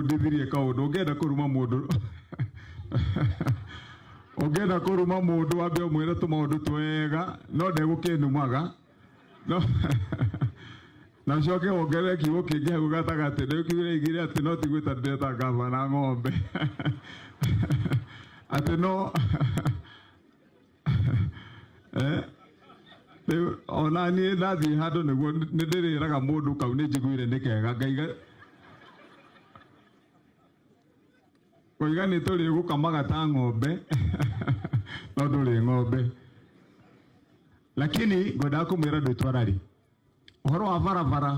ndabundithirie kaũndũ, ũngĩenda kũruma mũndũ ũngĩenda kũruma mũndũ wambe ũmwĩre tũmaũndũ twega no ndegũkĩnumaga no na ũcoke wongerere kiugo kĩngĩ hau gatagatĩ nĩ kiugo atĩ no ti gwĩta ndĩreta gavana ng'ombe atĩ no eh, rĩu ona niĩ ndathiĩ handũ nĩguo nĩ ndĩrĩraga mũndũ kau nĩ njiguire nĩ kega ngaiga koiga nĩ tũrĩgũkamaga ta ng'ombe no ndũrĩ ng'ombe lakini ngwendaga kũmwĩra ndwĩtwarari ũhoro wa barabara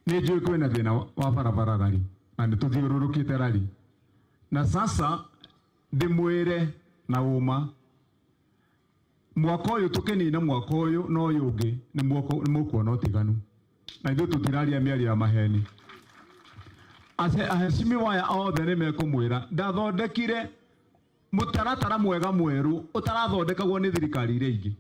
nĩ njũĩ kwĩna thĩna wa barabara rari na nĩ tũthiũrũrũkĩte rari na sasa ndĩmwĩre na ũma mwaka ũyũ tũkĩnina mwaka ũyũ na ũyũ ũngĩ nĩ mũkuona ũtiganu na ithuĩ tũtiraria mĩario ya maheni. Aheshimiwa aya othe nĩ mekũmwĩra ndathondekire mũtaratara mwega mwerũ ũtarathondekagwo nĩ thirikari iria ingĩ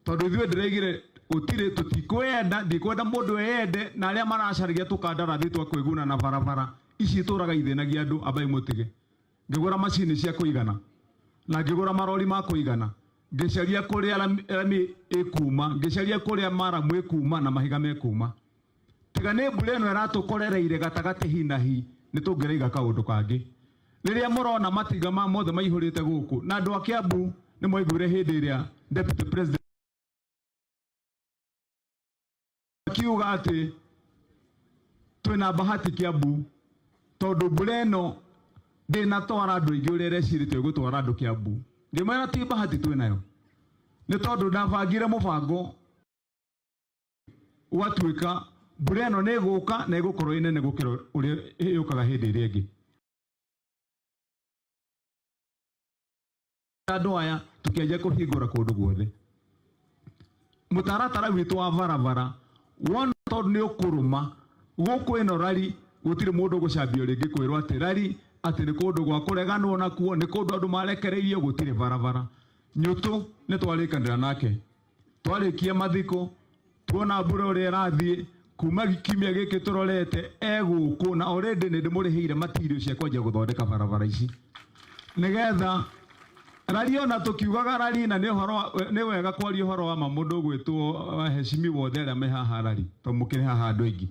tondũ ithuĩ ndĩraigire gũtirĩ tũtikwenda ndikwenda mũndũ eyende na arĩa maracaragia tũkandarathi twa kwĩguna na barabara ici itũraga ithĩnagia andũ ambai mũtige. Ngĩgũra macini cia kũigana na ngĩgũra marori ma kũigana ngĩcaria kũrĩa rami ĩkuma ngĩcaria kũrĩa maramu ĩkuma na mahiga mekuma tiga nĩ mbura ĩno ĩratũkorereire gatagatĩ hi na hi nĩ tũngĩraiga kaũndũ kangĩ rĩrĩa mũrona matinga ma mothe maihũrĩte gũkũ na andũ a Kiambu nĩ mwaiguire hĩndĩ ĩrĩa deputy president akiuga atĩ twĩna bahati Kiambu tondũ mbura ĩno ndĩnatwara andũ aingĩ ũrĩa ĩrecirĩtie ĩgũtwara andũ Kiambu. Ngĩmwĩra ti bahati twĩnayo nĩ tondũ ndabangire mũbango ũgatuĩka mbura ĩno nĩ ĩgũka na ĩgũkorwo ĩ nene gũkĩra ũrĩa yũkaga hĩndĩ ĩrĩa ĩngĩ. Andũ aya tũkĩanjia kũhingũra kũndũ guothe mũtaratara witũ wa barabara wona tondũ nĩ ũkũrũma gũkũ ĩno rari gũtirĩ mũndũ ũgũcambio rĩngĩ kwĩrwo atĩ rari atĩ nĩ kũndũ gwa kũreganwo nakuo nĩ kũndũ andũ marekereirio gũtirĩ barabara. Nyũtũ nĩ twarĩkanĩra nake twarĩkia mathiko tuona mbura ũrĩa ĩrathiĩ kuma kiumia gĩkĩ tũrorete egũkũ na already nĩ ndĩmũrĩhĩire material cia kwanjia gũthondeka barabara ici nĩgetha rari ona tũkiugaga rari na nĩ ũhoro nĩ wega kwaria ũhoro wa ma mũndũ ũgwĩtwo heshimiwa othe arĩa me haha rari tondũ mũkĩrĩ haha andũ aingĩ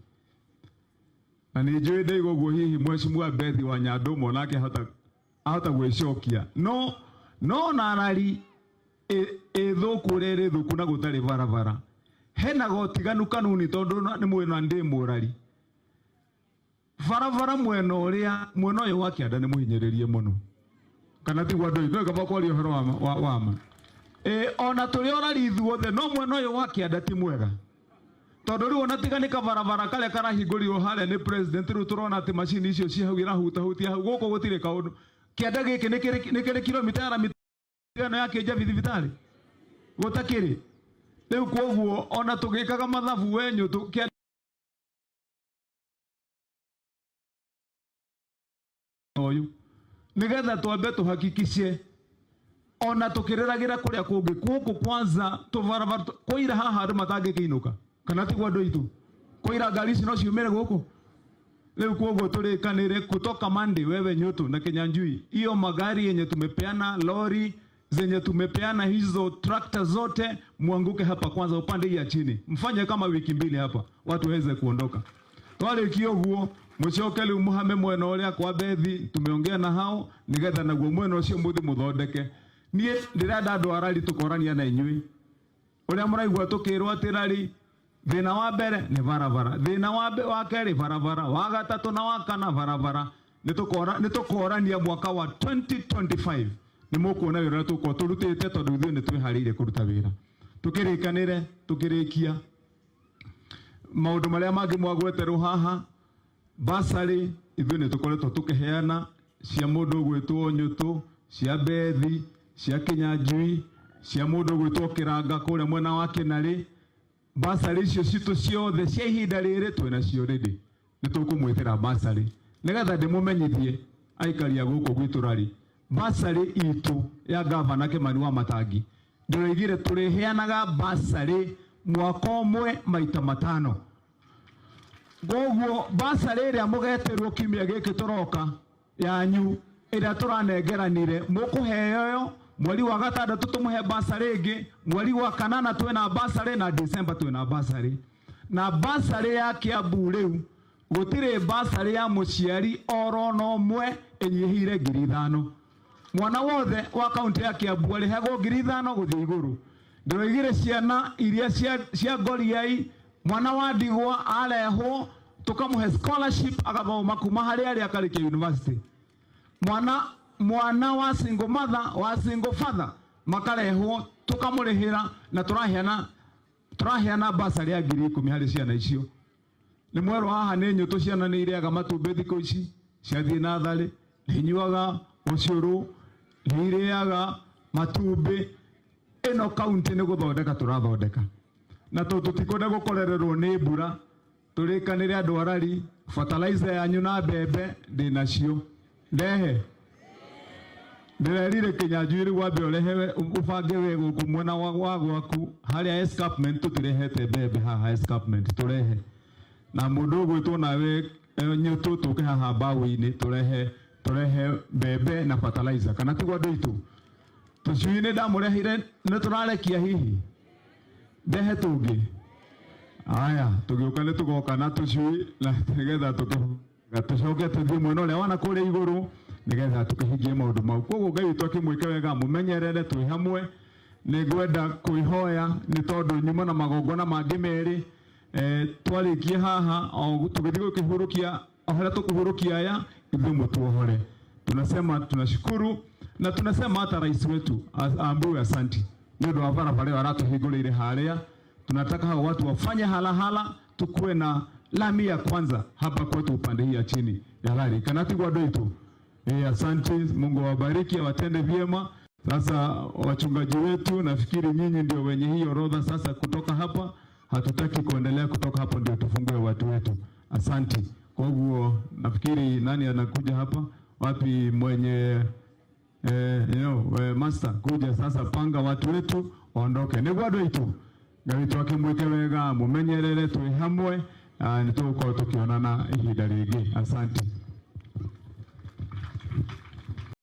na nĩ njũĩ ndaiga ũguo hihi mheshimiwa Bethi wa Nyandumo nake ahota gwĩcokia no no na rari ĩthũku ũrĩa ĩrĩ thũku na gũtarĩ barabara hena gotiganu kanuni tondũ nĩ mwena ndĩ mũrari barabara mwena ũrĩa mwena ũyũ wa kĩanda nĩ mũhinyĩrĩrie mũno kana tiguo andũ aitũ kaba kwaria ũhoro wa ma ona tũrĩ orari ithuothe no mwena ũyũ wa kĩanda ti mwega tondũ rĩu ona tiga nĩ kabarabara karĩa karahingũrirwo harĩa nĩ president rĩu tũrona atĩ macini icio ci hau irahutahutia hau gũkũ gũtirĩ kaũndũ kĩanda gĩkĩ nĩ kĩrĩ kilomita ya rami ĩno ya Kĩnjabi thibitarĩ gũtakĩrĩ rĩu kwoguo ona tũgĩkaga mathabu wenyũ ũyũ nĩgetha twambe tũhakikice ona tũkĩrĩragĩra kũrĩa kũngĩ gũkũ kwanza tũbarabara kũira haha andũ matangĩkĩinũka kana tiguo andũ aitũ kũira ngari ici no ciumĩre gũkũ rĩu kwoguo tũrĩkanĩre kutoka Monday wewe Nyoto na Kinyanjui hiyo magari yenye tumepeana lori zenye tumepeana hizo trakta zote muanguke hapa kwanza upande hii ya chini mfanye kama wiki mbili hapa watu waweze kuondoka twarĩkia ũguo mũcoke rĩu mũhame mwena ũrĩa kwa Bethi tumeongea na hao nĩgetha naguo mwena ũcio mũthi mũthondeke niĩ ndĩrenda andũ a rari tũkorania na inyuĩ ũrĩa mũraigua tũkĩrwo atĩ rari thĩna wa mbere nĩ barabara thĩna wa kerĩ barabara wa gatatũ na wa kana barabara nĩ tũkorania mwaka wa 2025 nĩ mũkuona wĩra ũrĩa tũgũkorwo tũrutĩte tondũ ithuĩ nĩ twĩharĩirie kũruta wĩra tũkĩrĩkanĩre tũkĩrĩkia maũndũ marĩa mangĩ mwagweterwo haha basarĩ ithuĩ nĩ tũkoretwo tũkĩheana cia mũndũ ũgwĩtwo Nyũtũ cia Bethi cia Kinyanjui cia mũndũ ũgwĩtwo Kĩranga kũrĩa mwena wa Kĩnarĩ basarĩ icio citũ ciothe cia ihinda rĩrĩ twĩnacio rĩndĩ nĩ tũkũmwĩtĩra basarĩ nĩgetha ndĩmũmenyithie aikari a gũkũ gwitũ rari basarĩ itũ ya gavana Kĩmani wa Matangi ndĩroigire tũrĩheanaga basarĩ mwaka ũmwe maita matano. Koguo basarĩ ĩrĩa mũgetĩrwo kiumia gĩkĩ tũroka yanyu ĩrĩa tũranengeranire mũkũheo yo mweri wa gatandatũ tũmũhe basarĩ ĩngĩ, mweri wa kanana twĩna basarĩ na December twĩna basarĩ. Na basarĩ ya Kiambu rĩu gũtirĩ basarĩ ya mũciari oro na ũmwe ĩnyihĩire 5,000. Mwana wothe wa kaunti ya Kiambu arĩhagwo 5,000 gũthiĩ igũrũ. Ndĩroigire ciana iria cia ngoriai, mwana wa ndigwa arehwo tukamũhe scholarship agathoma kuma harĩa arĩ akarĩkia university. Mwana wa single mother, wa single father makarehwo tukamũrĩhĩra, na tũraheana basarĩ ya 10,000 harĩ ciana icio. Nĩ mwerũ haha nĩ nyũtũ, ciana nĩ irĩaga matumbĩ thikũ ici ciathiĩ natharĩ, nĩ inyuaga ũcũrũ, nĩ irĩaga matumbĩ. Ĩno kaunti nĩ gũthondeka tũrathondeka, na tondũ tũtikwenda gũkorererwo nĩ mbura, tũrĩkanĩre andũ arari fertilizer yanyu na mbembe ndĩnacio ndehe. Ndĩrerire Kĩnyanjui rĩu wambe ũrehe ũbange we gũkũ mwena wa gwaku harĩa escarpment, tũtirehete mbembe haha escarpment, tũrehe na mũndũ ũgwĩtwo nawe nyũtũ tũke haha mbaũ-inĩ tũrehe mbembe na fertilizer, kana tiguo andũ aitũ? Tũcui nĩ ndamũreheire, nĩ tũrarekia hihi ndehe tũngĩ. Aya tũgĩũka nĩ tũgoka na tũcui na nĩgetha tũcoke tũthiĩ mwena ũrĩa wana kũrĩa igũrũ nĩgetha tũkĩhingie maũndũ mau. Koguo Ngai witũ akĩmwĩke wega, mũmenyerere twĩ hamwe. Nĩ ngwenda kwĩhoya nĩ tondũ nyuma na magongona mangĩ merĩ. Twarĩkie haha o tũgĩthiĩ gũkĩhurũkia, o harĩa tũkũhurũkia aya ithuĩ mũtuohore. Tunasema tunashukuru na tunasema hata rais wetu aambiwe asanti nĩ ũndũ wa barabara ĩyo aratũhingũrĩire harĩa. Tunataka hao watu wafanye halahala, tukuwe na lami ya kwanza hapa kwetu upande hii ya chini ya lari, kana tiguo andũ aitũ? Asante, Mungu awabariki, awatende vyema. Sasa wachungaji wetu, nafikiri nyinyi ndio wenye hii orodha sasa. Kutoka hapa hatutaki kuendelea, kutoka hapo ndio tufungue watu wetu. Asante. Kwa hivyo nafikiri nani anakuja hapa? Wapi mwenye master kuja sasa, panga watu wetu waondoke. Nĩguo andũ aitũ, Ngai witũ akĩmwĩke wega, mũmenyerere twĩ hamwe, nĩ tũgũkorwo tũkĩonana ihinda rĩngĩ. Asante.